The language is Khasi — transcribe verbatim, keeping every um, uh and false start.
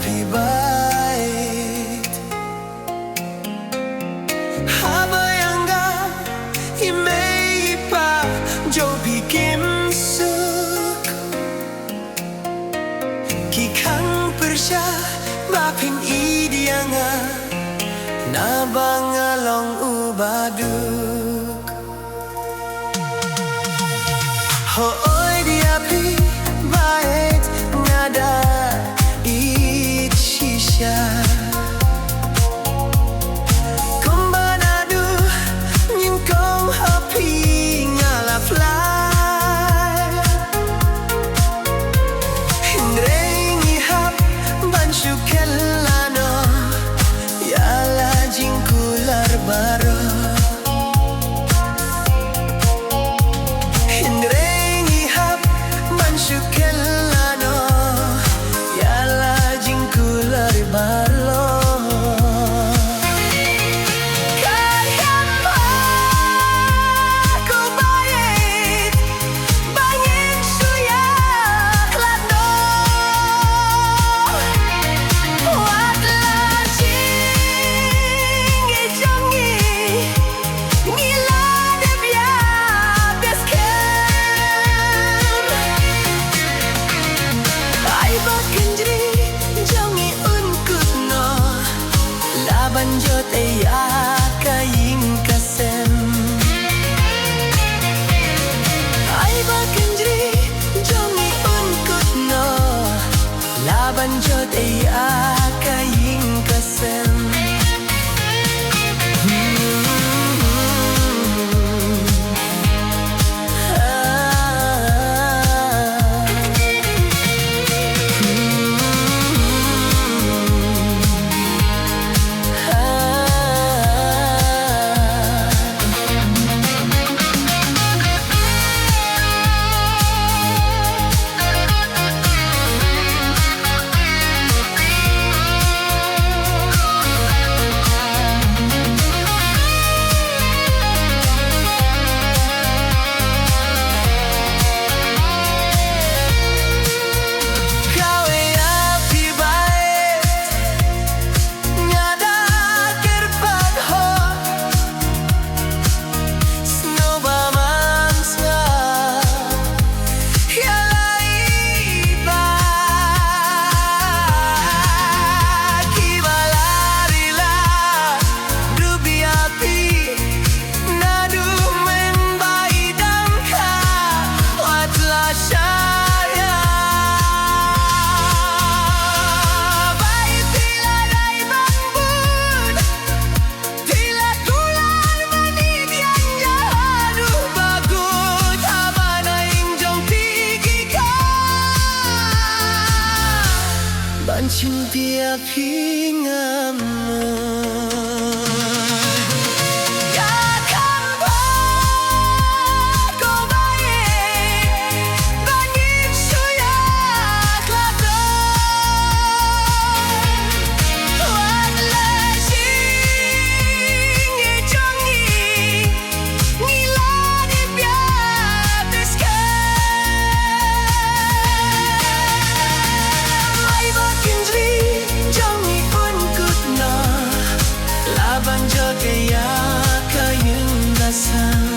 Phi bait haba ïa nga i mei i pa jong phi kim suk. Ki khang pyrshah ba phin ïeit ïa nga naba nga long u baduk. Hooid ïa phi bait nga da ïeit shisha. Kumba naduh nyngkong ha phi nga la flai. Hynrei ngi hap ban shu kylla noh ïa la jingkular baroh. Hynrei ngi hap ban shu kylla noh ïa la jingkular baroh. Ka hiam ha ko bait ba ngin shu ïakhlad noh. Wat la jingïeit jong ngi ngi la dep ïa best kem. Ai ba kynjri jong ngi un kut noh, la ban jot ïa ka ïing ka sem. Ai ba kynjri jong ngi un kut noh, la ban jot ïa ka ïing ka sem. Kawei ïa phi bait nga da kyrpad hok. Sngewbha man sngap ïa la i ba kiba la ri la duh ïa phi. Naduh mynba i dang kha wat la shah ïa. Ba i phi la dei ban bud. Phi la kular mane biang ïa haduh ba kut ha ba na ïing jong phi ki ka ban shim phi ïa phi ngam. Ïa kham ba ko ba ïeit ba ngin shu ïa khlad. Wat la jingïeit jong ngi ngi la dep ïa best kem. Ai ba kynjri jong ngi un kut noh, la ban jot ïa ka ïing ka sem.